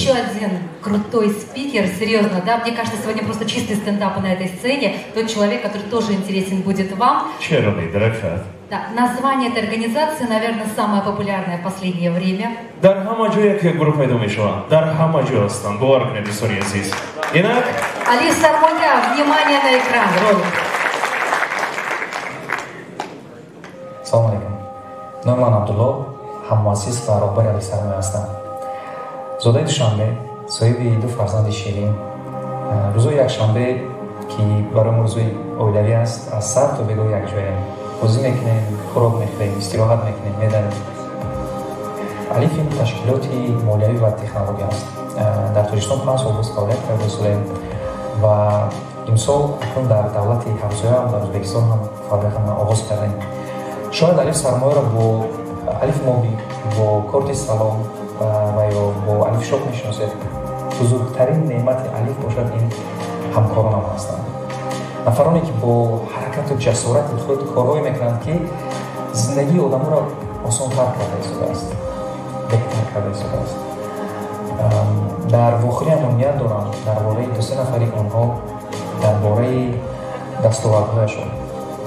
Еще один крутой спикер, серьезно, да, мне кажется, сегодня просто чистый стендап на этой сцене. Тот человек, который тоже интересен будет вам. Да, название этой организации, наверное, самое популярное в последнее время. Дар ҳама ҷо як гурӯҳ пайдо мешаванд. Дар ҳама ҷо ҳастанд. Бовар кунед, дӯстони азиз. Инак Алиф Сармоя, внимание на экран, ролик. Салом алейкум. Номи ман Абдулло, ҳаммуассис ва роҳбари Алиф Сармоя ҳастам. Зодаи Душанбе, соҳиби ду фарзанди ширин. Рӯзои якшанбе, ки барои мо рӯзои оилавӣ аст, аз сар то бегоҳ якҷояем. Бозӣ мекунем, хӯрок мехӯрем, истироҳат мекунем, медарем. Алиф ин ташкилоти молиявӣ ва технология аст. Дар Тоҷикистон 5 сол боз фаъолият карда истодаем ва имсол акнун дар давлати ҳамсояам, дар Ӯзбекистон ҳам фаъолиятамонро оғоз кардем. Шояд Алиф Сармояро бо Алиф Моби, бо корти Салом ва ё бо Алиф Шоп мешиносед. Бузургтарин неъмати Алиф бошад ин ҳамкоронам ҳастанд. Нафароне ки бо ҳаракату ҷасорати худ корҳое мекунанд, ки зиндагии одаморо осонтар карда истодааст, беҳтар карда истодааст. Дар вохӯриамон ният дорам дар бораи ду-се нафари онҳо, дар бораи дастовардҳояшон,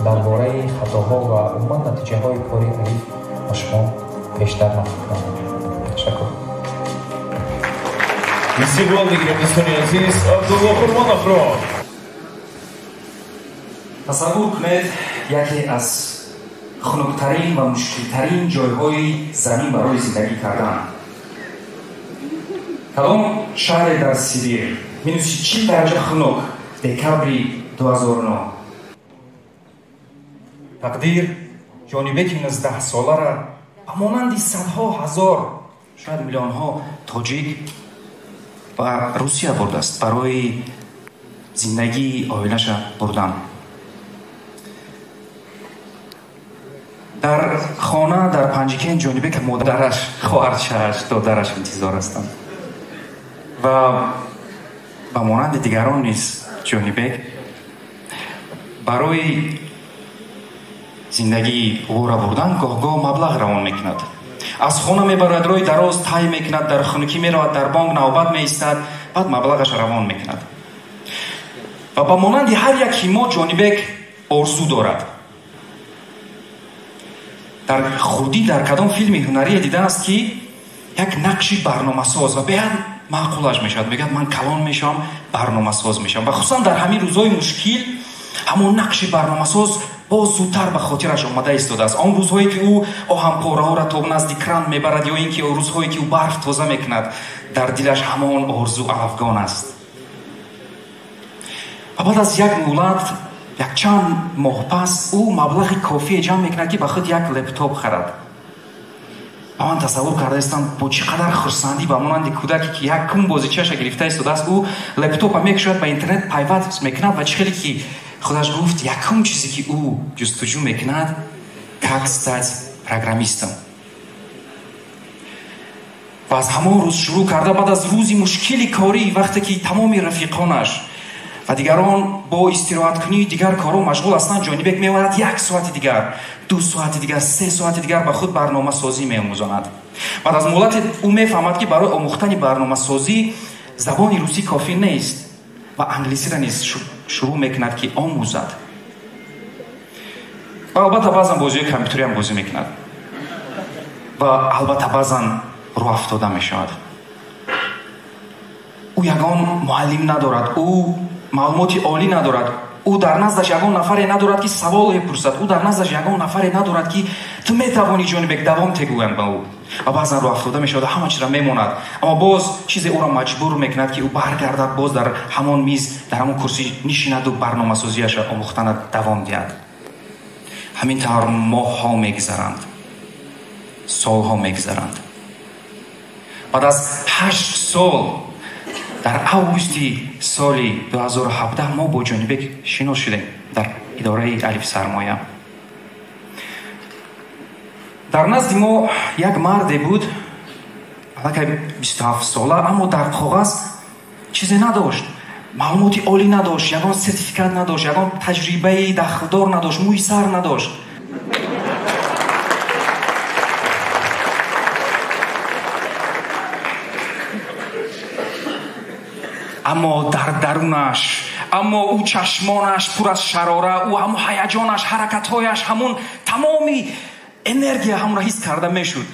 дар бораи хатоҳо ва умуман натиҷаҳои кори Алиф ба шумо бештар нақл кунам. Ташаккур. Истиқбол мегирем, дӯстони азиз, Абдулло Қурбоновро. Тасаввур кунед яке аз хунуктарин ва мушкилтарин ҷойҳои замин барои зиндагӣ кардан. Кадом шаҳре дар Сибир, минуси 40 дараҷа хунук, декабри 2009. Тақдир Ҷонибеки 19-солара ба монанди садҳо ҳазор, шояд миллионҳо тоҷик ба Русия бурдааст барои зиндагии оилаша бурдан. Дар хона дар Панҷикен Ҷонибек модараш, хоҳарчааш, додараш интизор ҳастанд ва ба монанди дигарон низ Ҷонибек барои зиндагии ӯро бурдан гоҳ-гоҳ маблағ равон мекунад. Аз хона мебарояд, роҳи дароз тай мекунад, дар хунукӣ меравад, дар бонк навбат меистад, баъд маблағаш равон мекунад. Ва ба монанди ҳар яки мо Ҷонибек орзу дорад. Дар хурдӣ дар кадом филми ҳунарие дидааст, ки як нақши барномасоз ва беҳад маъқулаш мешавад. Мегӯяд, ман калон мешавам, барномасоз мешавам. Ва хусусан дар ҳамин рӯзҳои мушкил ҳамон нақши барномасоз боз зудтар ба хотираш омада истодааст. Он рӯзҳое ки ӯ оҳанпораҳоро то назди кран мебарад ё ин ки рӯзҳое ки ӯ барф тоза мекунад, дар дилаш ҳамон орзу алафгон аст. Ва баъд аз як муҳлат, якчанд моҳ пас, ӯ маблағи кофие ҷамъ мекунад, ки ба худ як лептоп харад. Ва ман тасаввур карда истам, бо чӣ қадар хурсандӣ ба монанди кӯдаке ки якум бозичаша гирифта истодааст, ӯ лептопа мекушояд, ба интернет пайваст мекунад ва чӣ хеле ки худаш гуфт, якум чизе ки ӯ ҷустуҷӯ мекунад, как стать программистом. Ва аз ҳамон рӯз шурӯъ карда, баъд аз рӯзи мушкили корӣ, вақте ки тамоми рафиқонаш ва дигарон бо истироҳаткунии дигар корҳо машғул ҳастанд, Ҷонибек меояд 1 соати дигар, 2 соати дигар, 3 соати дигар ба худ барномасозӣ меомӯзонад. Баъд аз муҳлате ӯ мефаҳмад, ки барои омӯхтани барномасозӣ забони русӣ кофӣ нест ва англисиро низ шурӯъ мекунад, ки омӯзад. Ва албатта баъзан бозиҳои компютериам бозӣ мекунад ва албатта баъзан рӯ афтода мешавад. Ӯ ягон муаллим надорад, ӯ маълумоти олӣ надорад, ӯ дар наздаш ягон нафаре надорад, ки савол мепурсад, ӯ дар наздаш ягон нафаре надорад, ки ту метавонӣ, Ҷонибек, давом тегӯянд ба ӯ. Ва баъзан рӯ афтода мешавад ва ҳама чизро мемонад, аммо боз чизе ӯро маҷбур мекунад, ки ӯ баргардад, боз дар ҳамон миз, дар ҳамон курсӣ нишинаду барномасозиашро омӯхтана давом диҳад. Ҳамин тавр моҳҳо мегузаранд, солҳо мегузаранд. Баъд аз 8 сол, дар августи соли 2017 мо бо Ҷонибек шинос шудем дар идораи Алиф Сармоя. Дар назди мо як марде буд, аллакай 27 сола, аммо дар коғаз чизе надошт, маълумоти олӣ надошт, ягон сертификат надошт, ягон таҷрибаи дахлдор надошт, мӯи сар надошт. Аммо дар дарунаш, аммо ӯ чашмонаш пур аз шарора, ӯ ҳамун ҳаяҷонаш, ҳаракатҳояш, ҳамун тамоми энергия ҳамонро ҳис карда мешуд.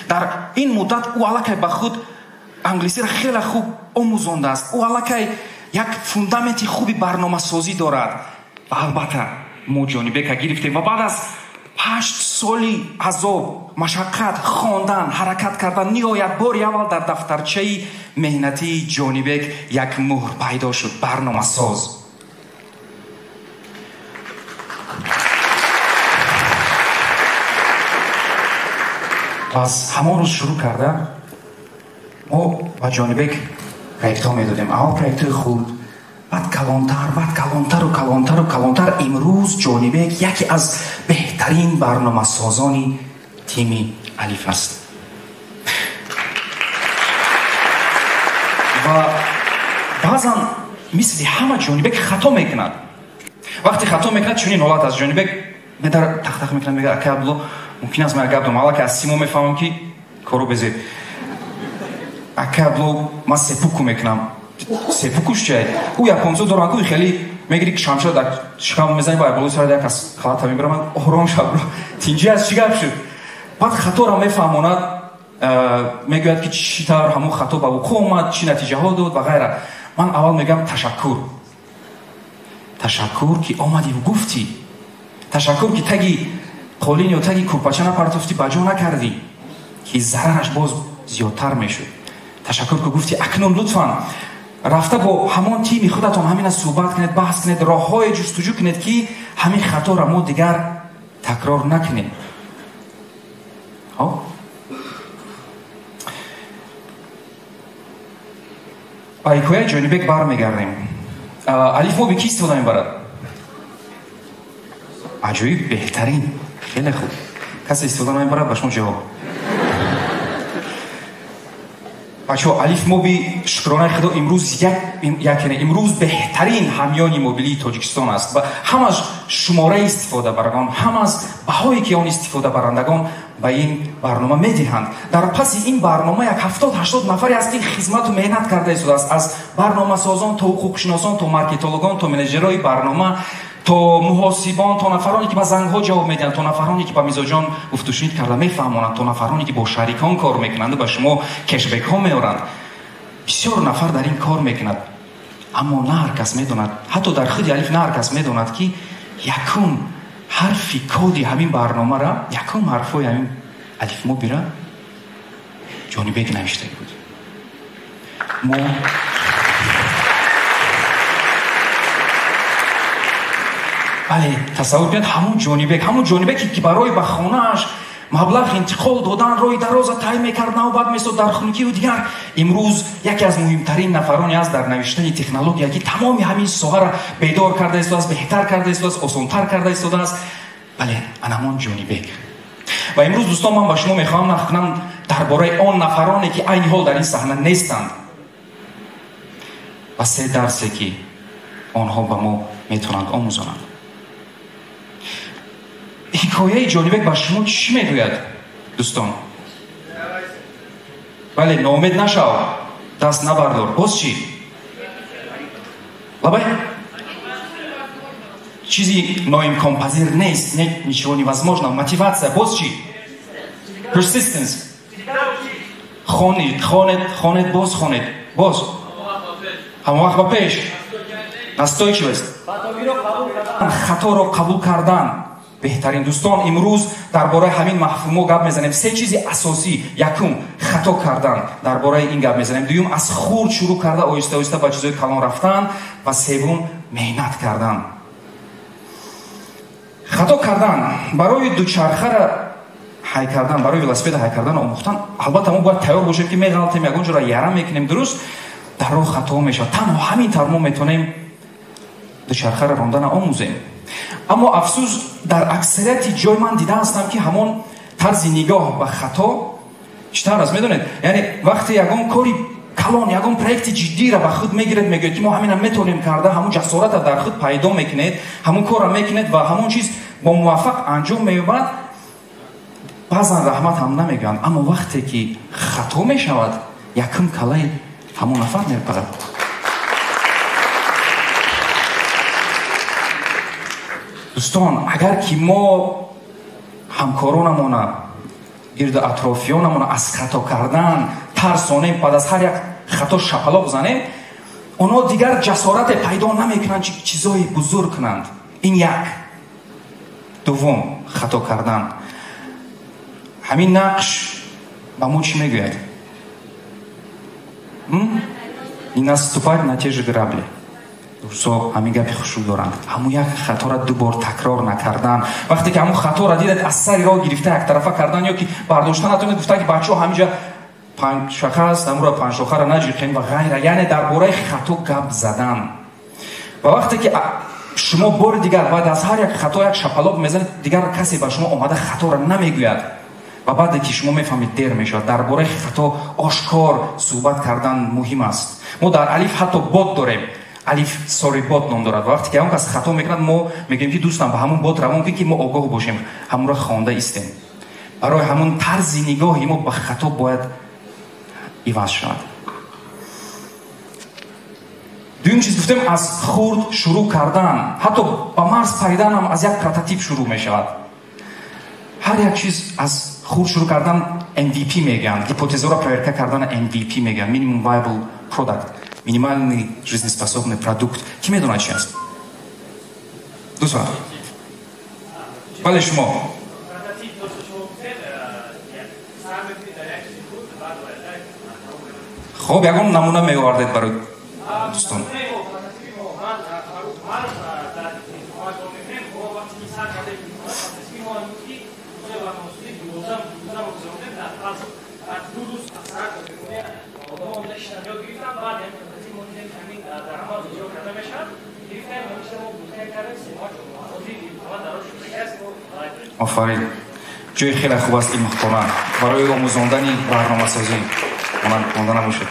Дар ин муддат ӯ аллакай ба худ англисиро хеле хуб омӯзондааст. Ӯ аллакай як фундаменти хуби барномасозӣ дорад. Ва албатта мо Ҷонибека гирифтем ва баъд аз 8 соли азоб, машаққат, хондан, ҳаракат кардан, ниҳоят бори аввал дар дафтарчаи меҳнатии Ҷонибек як муҳр пайдо шуд: барномасоз. Аз ҳамон рӯз шурӯъ карда мо ба Ҷонибек проектҳо медодем. Аввал проектҳои хурд, баъд калонтар, баъд калонтару калонтару калонтар. Имрӯз Ҷонибек яке аз беҳтарин барномасозони тими Алиф аст. Ва баъзан мисли ҳама Ҷонибек хато мекунад. Вақте хато мекунад, чунин ҳолат аст: Ҷонибек медар тахтах мекунад, мегӯяд: «Ака Абдулло, мумкин аст ман гап дорам, аллакай аз симо мефаҳмам ки кору безеб. Ака Абдулло, ман сепуку мекунам». Сепукуш чист? Ӯ японцо доранд ку хеле мегири шамшер дар шикам мезани, ба болои сарат як аз халата мебарам. Ман ором шав, бро, тинҷӣ аст, чӣ гап шуд? Баъд хаторо мефаҳмонад, мегӯяд ки чӣ тавр ҳамон хато ба вуқӯъ омад, чӣ натиҷаҳо дод ва ғайра. Ман аввал мегӯям ташаккур, ташаккур ки омадиву гуфтӣ, ташаккур ки таги қолин ё таги кӯрпача напартофтӣ, ба ҷо накардӣ ки зарараш боз зиёдтар мешуд. Ташаккур ки гуфтӣ. Акнун лутфан рафта бо ҳамон тими худатон ҳамина суҳбат кунед, баҳс кунед, роҳҳое ҷустуҷӯ кунед ки ҳамин хаторо мо дигар такрор накунем. Ба ҳикояи Ҷонибек бармегардем. Алиф моби ки истифода мебарад? Аҷоиб, беҳтарин, хеле хуб. Касе истифода намебарад, ба шумо ҷавоб. Бачаҳо, Алиф моби, шукронаи Худо, имрӯз имрӯз беҳтарин ҳамёни мобилии Тоҷикистон аст ва ҳам аз шумораи истифодабарагон, ҳам аз баҳое ки он истифодабарандагон ба ин барнома медиҳанд. Дар паси ин барнома як 70-80 нафаре аст ки хизмату меҳнат карда истодааст, аз барномасозон то ҳуқуқшиносон, то маркетологон, то менеҷерҳои барнома, то муҳосибон, то нафароне ки ба зангҳо ҷавоб медиҳанд, то нафароне ки ба мизоҷон гуфтушунид карда мефаҳмонанд, то нафароне ки бо шарикон кор мекунанду ба шумо кешбекҳо меоранд. Бисёр нафар дар ин кор мекунад, аммо на ҳар кас медонад, ҳатто дар худи Алиф на ҳар кас медонад ки якум ҳарфи коди ҳамин барномара, якум ҳарфҳои ҳамин Алиф мобира Ҷонибек навиштагӣ буд. Мо бале, тасаввур кунед, ҳамун Ҷонибек, ҳамун Ҷонибеке ки барои ба хонааш маблағ интиқол додан роҳи дароза тай мекард, навбат месод дар хунукиву дигар, имрӯз яке аз муҳимтарин нафароне аст дар навиштани технология ки тамоми ҳамин соҳаро бедор карда истодааст, беҳтар карда истодааст, осонтар карда истодааст. Бале, анамон Ҷонибек. Ва имрӯз, дӯстон, ман ба шумо мехоҳам нақл кунам дар бораи он нафароне ки айни ҳол дар ин саҳна нестанд ва се дарсе ки онҳо ба мо метавонанд омӯзонанд. Ҳикояи Ҷонибек ба шумо чӣ мегӯяд, дӯстон? Бале, ноумед нашав, даст набардор. Боз чӣ? Лабай? Чизи ноимконпазир нест, ничего невозможно. Мотивация, боз чӣ? Persistence. Хонед, хонед, хонед, боз хонед, боз. Ҳамон вақт ба пеш. Настойчивость. Хаторо қабул кардан. Беҳтарин, дӯстон, имрӯз дар бораи ҳамин мафҳумҳо гап мезанем. Се чизи асосӣ. Якум, хато кардан, дар бораи ин гап мезанем. Дуюм, аз хурд шурӯъ карда оҳиста оҳиста ба чизҳои калон рафтан. Ва севум, меҳнат кардан. Хато кардан барои дучархара ҳай кардан, барои велосипеда ҳай кардан омӯхтан, албатта мо бояд тайёр бошем ки меғалтем, ягон ҷоро яра мекунем, дуруст? Дар роҳ хато мешавад. Танҳо ҳамин тавр мо метавонем дучархара рондана омӯзем. Аммо афсӯс, дар аксарияти ҷой ман дида ҳастам ки ҳамон тарзи нигоҳ ба хато чӣ тавр аст, медонед? Яъне вақте ягон кори калон, ягон проекти ҷиддиро ба худ мегиред, мегӯяд ки мо ҳамина метавонем карда, ҳамон ҷасората дар худ пайдо мекунед, ҳамон корро мекунед ва ҳамон чиз бо муваффақ анҷом меёбад, баъзан раҳмат ҳам намегӯянд. Аммо вақте ки хато мешавад, якум калаи ҳамон нафар мепарад. Дӯстон, агар ки мо ҳамкоронамона, гирду атрофиёнамона аз хато кардан тарсонем, баъд аз ҳар як хато шапалоқ занем, онҳо дигар ҷасорате пайдо намекунанд, чизҳои бузург кунанд. Ин як. Дуввум, хато кардан. Ҳамин нақш ба мо чӣ мегӯяд? Не наступать на те же грабли. Русо ҳамин гапи хушрӯ доранд. Ҳамун як хатора ду бор такрор накардан. Вақте ки ҳамун хатора дидад, аз сари роҳ гирифта яктарафа кардан ё ки бардошта натонед, гуфта ки бачаҳо ҳаминҷа панҷшаха аст, ҳамуро панҷшохаро наҷиқем ва ғайра. Яъне дар бораи хато гап задан. Ва вақте ки шумо бори дигар баъд аз ҳар як хато як шапалоқ мезанед, дигар касе ба шумо омада хаторо намегӯяд. Ва баъде ки шумо мефаҳмед, дер мешавад. Дар бораи хато ошкор суҳбат кардан муҳим аст. Мо дар Алиф ҳатто бот дорем. Алиф сори бот ном дорад. Вақте ки ҳамон кас хато мекунад, мо мегӯем ки дӯстам, ба ҳамон бот равон кун, ки мо огоҳ бошем, ҳамонро хонда истем. Барои ҳамон тарзи нигоҳи мо ба хато бояд иваз шавад. Дуюм чиз гуфтем, аз хурд шурӯъ кардан. Ҳатто ба марз паридан ҳам аз як прототип шурӯъ мешавад. Ҳар як чиз аз хурд шурӯъ кардан MVP мегӯянд. Гипотезаро проверка кардан MVP мегӯянд. Minimum Viable Product. Минимальный жизнеспособный продукт. Ки медонад чи аст? Дӯстон. Бале, шумо. Хоб, ягон намуна меовардед барои дӯстон? Офарин. Ҷои хеле хуб аст ин хона барои омӯзондани барномасозӣ. Монда набошед.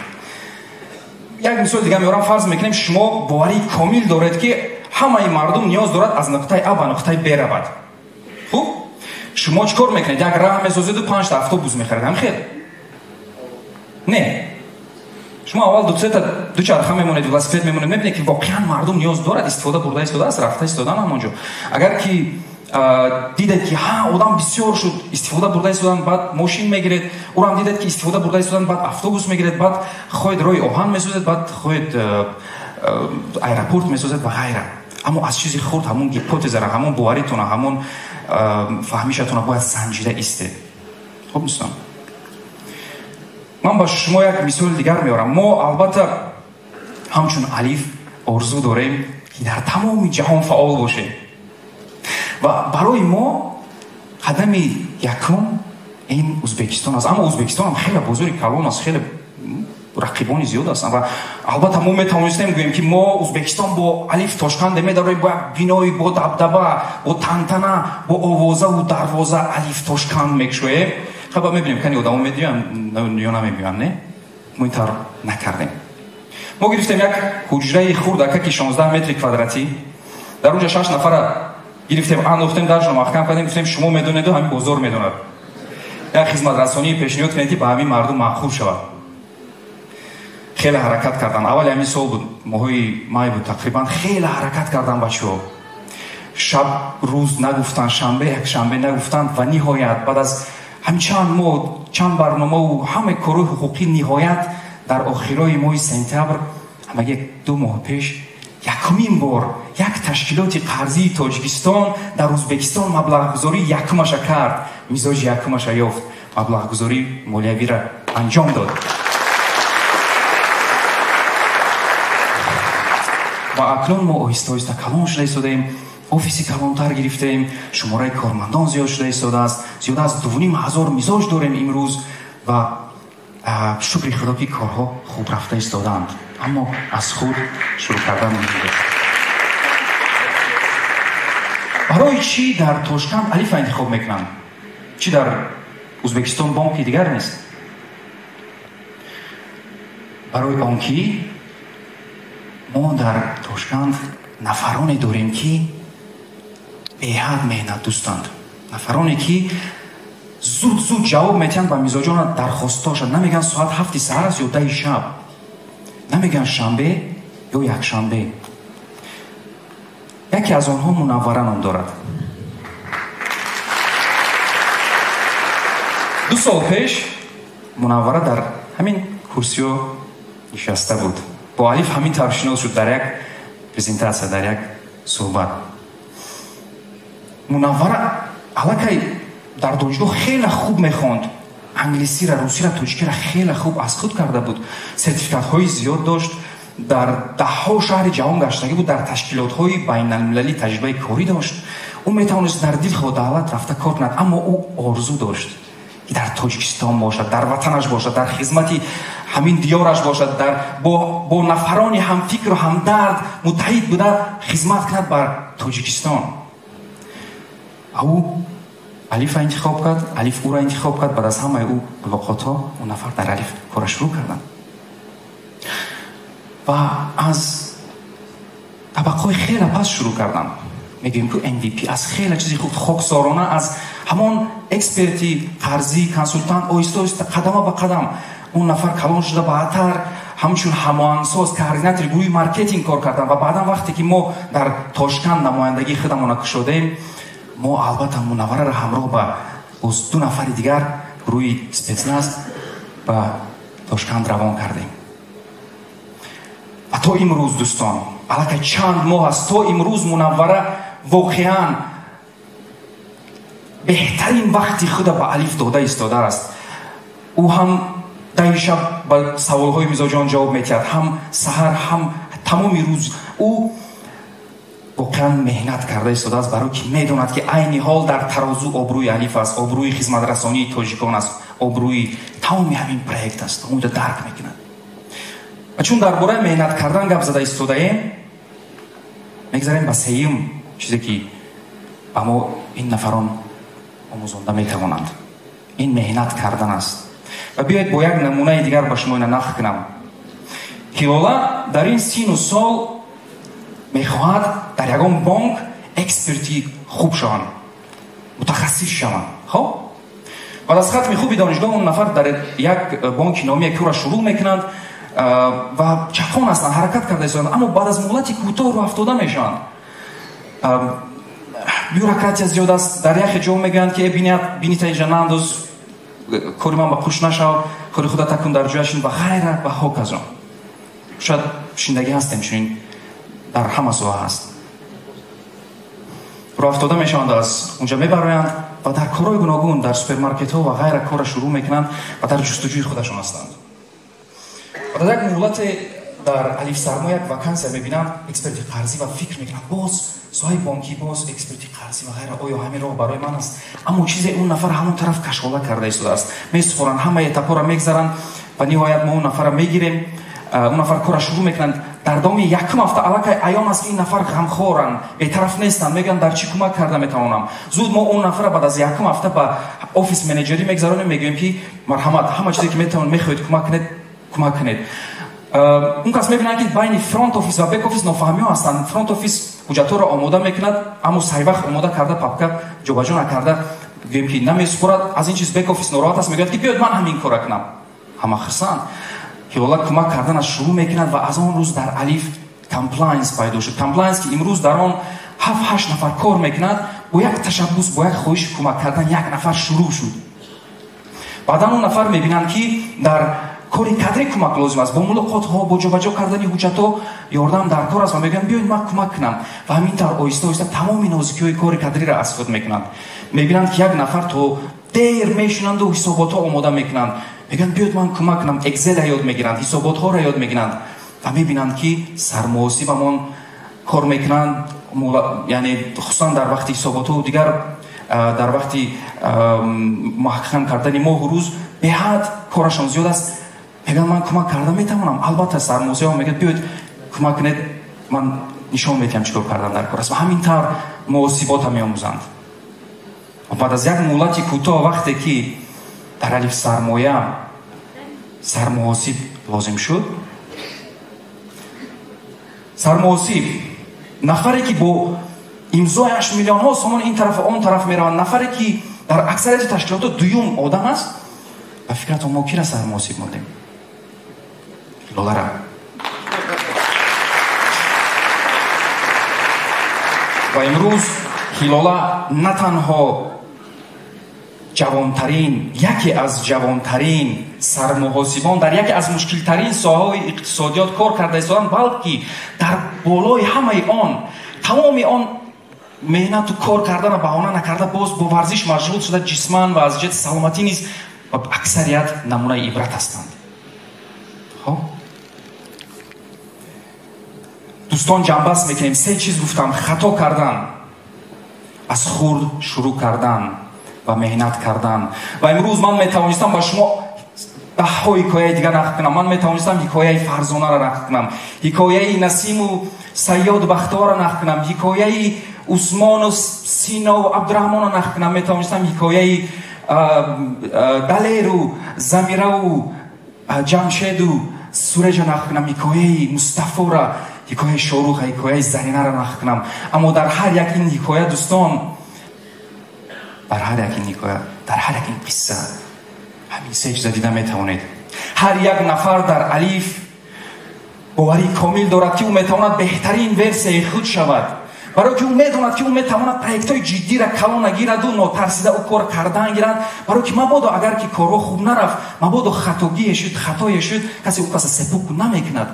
Як мисол дигар меорам. Фарз мекунем, шумо боварии комил доред, ки ҳамаи мардум ниёз дорад аз нуқтаи А ба нуқтаи Б равад. Хуб, шумо чӣ кор мекунед? Як раҳ месозеду 5 автобус мехаред. Ҳам хел? Не. Шумо аввал дусета дучарха мемонед, велосипед мемонед, мебинед, ки воқеан мардум ниёз дорад, истифода бурда истодааст, рафта истодан ҳамон ҷо. Агар ки дидед, ки ҳа, одам бисёр шуд, истифода бурда истодан, баъд мошин мегиред, ӯрам дидед, ки истифода бурда истодан, баъд автобус мегиред, баъд хоҳед роҳи оҳан месозед, баъд хоҳед аэропорт месозед ва ғайра. Аммо аз чизи хурд ҳамон гипотезара, ҳамон боваритона, ҳамон фаҳмишатона бояд санҷида истед. Хуб, дӯстон, ман ба шумо як мисоли дигар меорам. Мо албатта ҳамчун Алиф орзу дорем, ки дар тамоми ҷаҳон фаъол бошем. Ва барои мо қадами якум ин Узбекистон аст. Аммо Узбекистон ҳам хеле бозори калон аст, хеле рақибони зиёд ҳастанд ва албатта мо метавонистем гӯем, ки мо Узбекистон бо Алиф Тошканде медароем, бо як бинои бо дабдаба, бо тантана, бо овозаву дарвоза Алиф Тошканд мекушоем. Хаба мебинем, кани одамо медиён ё намебиён, не? Мо ин тавр накардем. Мо гирифтем як ҳуҷраи хурдака, ки 16 метри квадратӣ. Дар онҷа 6 нафара гирифтем, андохтем, даршро маҳкам кардем, гуфтем шумо медонеду ҳамин бозор медонад. Як хизматрасонии пешниҳод кунед, ки ба ҳамин мардум маъқул шавад. Хеле ҳаракат кардан. Аввали ҳамин сол буд, моҳои май буд тақрибан. Хеле ҳаракат кардан бачаҳо. Шаб рӯз нагуфтанд, шанбе якшанбе нагуфтанд ва ниҳоят баъд аз ҳамин чанд моҳ, чанд барномаву ҳамаи корҳои ҳуқуқӣ, ниҳоят дар охирои моҳи сентябр, ҳамагӣ 2 моҳ пеш, якумин бор як ташкилоти қарзии Тоҷикистон дар Узбекистон маблағгузории якумаша кард, мизоҷи якумаша ёфт, маблағгузории молиявиро анҷом дод. Ва акнун мо оҳиста-оҳиста калон шуда истодаем, офиси калонтар гирифтаем, шумораи кормандон зиёд шуда истодааст, зиёда аз 2500 мизоҷ дорем имрӯз ва шукри Худо, ки корҳо хуб рафта истодаанд. Аммо аз худ шурӯъ кардан муҳим аст. Барои чӣ дар Тошканд Алифа интихоб мекунанд? Чӣ дар Узбекистон бонки дигар нест? Барои он ки мо дар Тошканд нафароне дорем, ки беҳад меҳнатдӯстанд, нафароне, ки зуд-зуд ҷавоб метиҳанд ба мизоҷона дархостҳоша. Намегӯянд соат 7 саҳар аст ё 10 шаб, намегӯянд шанбе ё якшанбе. Яке аз онҳо Мунаввара ном дорад. 2 сол пеш Мунаввара дар ҳамин курсиё нишаста буд. Бо Алиф ҳамин тавр шинос шуд дар як презентатсия, дар як суҳбат. Мунаввара аллакай дар донишгоҳ хеле хуб мехонд. Англисиро, русиро, тоҷикиро хеле хуб аз худ карда буд. Сертификатҳои зиёд дошт, дар даҳҳо шаҳри ҷаҳон гаштагӣ буд, дар ташкилотҳои байналмилалӣ таҷрибаи корӣ дошт. Ӯ метавонист дар дилхоҳ давлат рафта кор кунад, аммо ӯ орзу дошт, ки дар Тоҷикистон бошад, дар ватанаш бошад, дар хизмати ҳамин диёраш бошад, дар бо нафарони ҳамфикру ҳамдард муттаҳид буда хизмат кунад бар Тоҷикистон. Ӯ Алифа интихоб кард, Алиф ӯро интихоб кард. Баъд аз ҳамаи ӯ мулоқотҳо он нафар дар Алиф кора шурӯъ карданд ва аз табақҳои хеле паст шурӯъ карданд. Мегӯем ки MVP аз хеле чизи хуб, хоксорона, аз ҳамон эксперти қарзӣ, консултант, оҳиста оҳиста қадама ба қадам он нафар калон шуда баъдтар ҳамчун ҳамоҳангсоз, координатори гурӯҳи маркетинг кор карданд. Ва баъдан вақте ки мо дар Тошканд намояндагии худамонро кушодаем, мо албатта Мунаввараро ҳамроҳ ба боз 2 нафари дигар гурӯҳи спецназ ба Тошканд равон кардем. Ва то имрӯз, дӯстон, аллакай чанд моҳ аст, то имрӯз Мунаввара воқеан беҳтарин вақти худа ба Алиф дода истодааст. Ӯ ҳам даҳи шаб ба саволҳои мизоҷон ҷавоб медиҳад, ҳам саҳар, ҳам тамоми рӯз. Ӯ воқеан меҳнат карда истодааст, барои ки медонад, ки айни ҳол дар тарозу обрӯи Алиф аст, обрӯи хизматрасонии тоҷикон аст, обрӯи тамоми ҳамин проект аст. Ӯ дарк мекунад. Ва чун дар бораи меҳнат кардан гап зада истодаем, мегзарем ба сеюм чизе, ки ба мо ин нафарон омӯзонда метавонанд. Ин меҳнат кардан аст. Ва биёед бо як намунаи дигар ба шумо ина нақл кунам. Ҳилола дар ин сину сол мехоҳад дар ягон бонк эксперти хуб шаванд, мутахассис шаванд. Хоб, баъд аз хатми хуби донишгоҳ он нафар дар як бонки номие кора шурӯъ мекунанд ва чақон ҳастанд, ҳаракат карда истоданд, аммо баъд аз муҳлати кӯтоҳ рӯ афтода мешаванд. Бюрократия зиёд аст. Дар яхе ҷо мегӯянд, ки бинита инҷа наандоз, кори ман ба қуш нашав, кори худата кун, дар ҷояшин ва ғайра ва ҳоказо. Шояд шиндагӣ ҳастем, чунин дар ҳама соҳа ҳаст. Рӯ афтода мешаванд, аз унҷа мебароянд ва дар корҳои гуногун, дар супермаркетҳо ва ғайра кора шурӯъ мекунанд ва дар ҷустуҷӯи худашон ҳастанд. Ва дар як муҳлате дар Алиф Сармо як вакансия мебинанд, эксперти қарзӣ, ва фикр мекунанд, боз соҳаи бонкӣ, боз эксперти қарзӣ ва ғайра, оё ҳамин роҳ барои ман аст? Аммо чизе он нафар ҳамон тараф кашола карда истодааст. Месупоранд, ҳама этапҳоро мегзаранд ва ниҳоят мо он нафарро мегирем. Он нафар кора шурӯъ мекунанд. Дар давоми якум ҳафта аллакай аён аст, ки ин нафар ғамхоранд, бетараф нестанд, мегӯянд дар чӣ кӯмак карда метавонам. Зуд мо он нафарро баъд аз якум ҳафта ба офис менеҷерӣ мегзаронем, мегӯем, ки марҳамат, ҳама чизе ки метавонед, мехоҳед кӯмак кунед, кӯмак кунед. Он кас мебинад, ки байни фронт офис ва бек офис нофаҳмиҳо ҳастанд. Фронт офис ҳуҷҷатҳоро омода мекунад, аммо саривақт омода карда, папка ҷобаҷо накарда, гӯем ки намесупорад. Аз ин чиз бек офис нороҳат аст, мегӯяд, ки биёед ман ҳамин кора кунам. Ҳама хурсанд. Ҳилола кӯмак карданаш шурӯъ мекунад ва аз он рӯз дар Алиф комплайнс пайдо шуд. Комплайнс, ки имрӯз дар он 7-8 нафар кор мекунад, бо як ташаббус, бо як хоҳиши кӯмак кардан як нафар шурӯъ шуд. Баъдан он нафар мебинанд, ки дар кори кадрӣ кӯмак лозим аст, бо мулоқотҳо, бо ҷобаҷо кардани ҳуҷҷатҳо ёрдам дар кор аст ва мегӯянд биёед ман кӯмак кунам. Ва ҳамин тавр оҳиста оҳиста тамоми нозикиҳои кори кадриро аз худ мекунанд. Мебинанд, ки як нафар то дер мешинанду ҳисоботҳо омода мекунанд. Мегӯянд биёед ман кӯмак кунам, экзелро ёд мегиранд, ҳисоботҳоро ёд мегиранд ва мебинанд, ки сармуҳосибамон кор мекунанд, яъне хусусан дар вақти ҳисоботҳо дигар дар вақти маҳкам кардани моҳу рӯз беҳад корашон зиёд аст. Мегӯянд ман кӯмак карда метавонам. Албатта сармуҳосибам мегӯяд биёед кӯмак кунед, ман нишон медиҳам чӣ кор кардан дар кор аст. Ва ҳамин тавр муҳосибота меомӯзанд. Баъд аз як муҳлати кӯтоҳ, вақте ки дар Алиф Сармоя сармуҳосиб лозим шуд, сармуҳосиб нафаре, ки бо имзояш миллионҳо сомон ин тараф ва он тараф меравад, нафаре, ки дар аксарияти ташкилотҳо дуюм одам аст, ба фикратон мо кира сармуҳосиб мондем? Ҳилолара. Ва имрӯз Ҳилола на танҳо ҷавонтарин, яке аз ҷавонтарин сармуҳосибон дар яке аз мушкилтарин соҳаҳои иқтисодиёт кор карда истоданд, балки дар болои ҳамаи он тамоми он меҳнату кор кардана баҳона накарда, боз бо варзиш машғул шуда, ҷисман ва аз ҷиҳати саломатӣ низ ба аксарият намунаи ибрат ҳастанд. Хоб, дӯстон, ҷамъбаст мекунем. Се чиз гуфтам: хато кардан, аз хурд шурӯъ кардан ва меҳнат кардан. Ва имрӯз ман метавонистам ба шумо даҳҳо ҳикояи дигар нақл кунам. Ман метавонистам ҳикояи Фарзонаро нақл кунам, ҳикояи Насиму Сайёд Бахтоваро нақл кунам, ҳикояи Усмону Синову Абдураҳмонро нақл кунам, метавонистам ҳикояи Далеру Замираву Ҷамшеду Суреҷа нақл кунам, ҳикояи Мустафора, ҳикояи Шоруха, ҳикояи Заринаро нақл кунам. Аммо дар ҳар як ин ҳикоя, дӯстон, дар ҳар як ин ҳикоя, дар ҳар як ин қисса ҳамин се чиза дида метавонед. Ҳар як нафар дар Алиф боварии комил дорад, ки ӯ метавонад беҳтарин версияи худ шавад, барое ки ӯ медонад, ки ӯ метавонад проектҳои ҷиддиро калона гираду нотарсида ӯ кор кардан гирад, барое ки мабодо агар ки корҳо хуб нарафт, мабодо хатогие шуд, хатое шуд, касе ӯ каса сепук намекунад.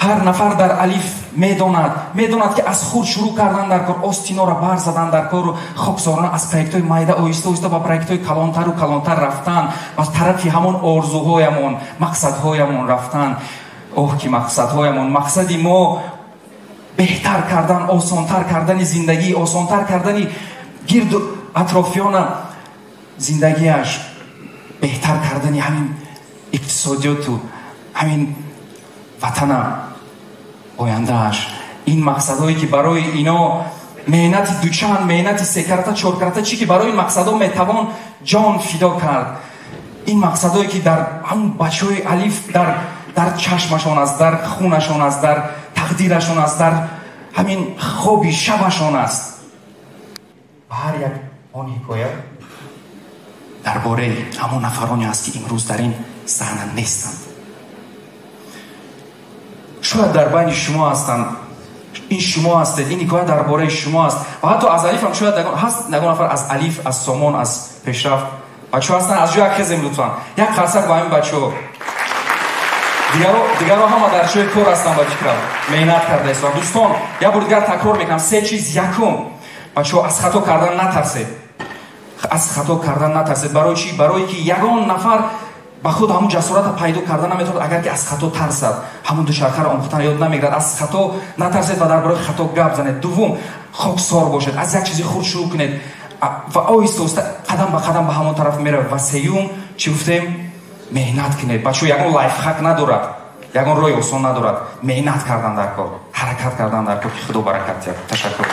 Ҳар нафар дар Алиф медонад, ки аз хурд шурӯъ кардан дар кор, остинора бар задан дар кору хоксорона аз проектҳои майда оҳиста оҳиста ба проектҳои калонтару калонтар рафтан, ба тарафи ҳамон орзуҳоямон, мақсадҳоямон рафтан. Оҳ, ки мақсадҳоямон, мақсади мо беҳтар кардан, осонтар кардани зиндагӣ, осонтар кардани гирду атрофиёна зиндагиаш, беҳтар кардани ҳамин иқтисодиёту ҳамин ватана ояндааш. Ин мақсадҳое ки барои ино меҳнати дучанд, меҳнати секарата, чоркарата, чӣ ки барои ин мақсадҳо метавон ҷон фидо кард. Ин мақсадҳое ки дар ҳамун бачаҳои Алиф дар чашмашон аст, дар хунашон аст, дар тақдирашон аст, дар ҳамин хоби шабашон аст. Ба ҳар як он ҳикоя дар бораи ҳамон нафароне аст, ки имрӯз дар ин саҳна нестанд. Шояд дар байни шумо ҳастанд, ин шумо ҳастед, ин ҳикоя дар бораи шумо аст. Ва ҳатто аз Алиф ҳам шояд ҳаст ягон нафар аз Алиф, аз Сомон, аз Пешрафт. Бачаҳо ҳастанд, аз ҷо як хезем лутфан, як қарсак ба ҳамин бачаҳо. Дигаро ҳама дар ҷои кор ҳастанд, ба фикрам меҳнат карда истоданд. Дӯстон, як бор дигар такрор мекунам, се чиз. Якум, бачаҳо, аз хато кардан натарсед, аз хато кардан натарсед. Барои чӣ? Барое ки ягон нафар ба худ ҳамун ҷасората пайдо карда наметавонад, агар ки аз хато тарсад, ҳамун дучархаро омӯхтан ёд намегирад. Аз хато натарсед ва дар бораи хато гап занед. Дуввум, хоксор бошед, аз як чизи хурд шурӯъ кунед ва оҳиста оҳиста қадам ба қадам ба ҳамон тараф меравед. Ва сеюм, чӣ гуфтем? Меҳнат кунед. Бачаҳо, ягон лайфхак надорад, ягон роҳи осон надорад. Меҳнат кардан дар кор, ҳаракат кардан дар кор, ки Худо баракат диҳад. Ташаккур.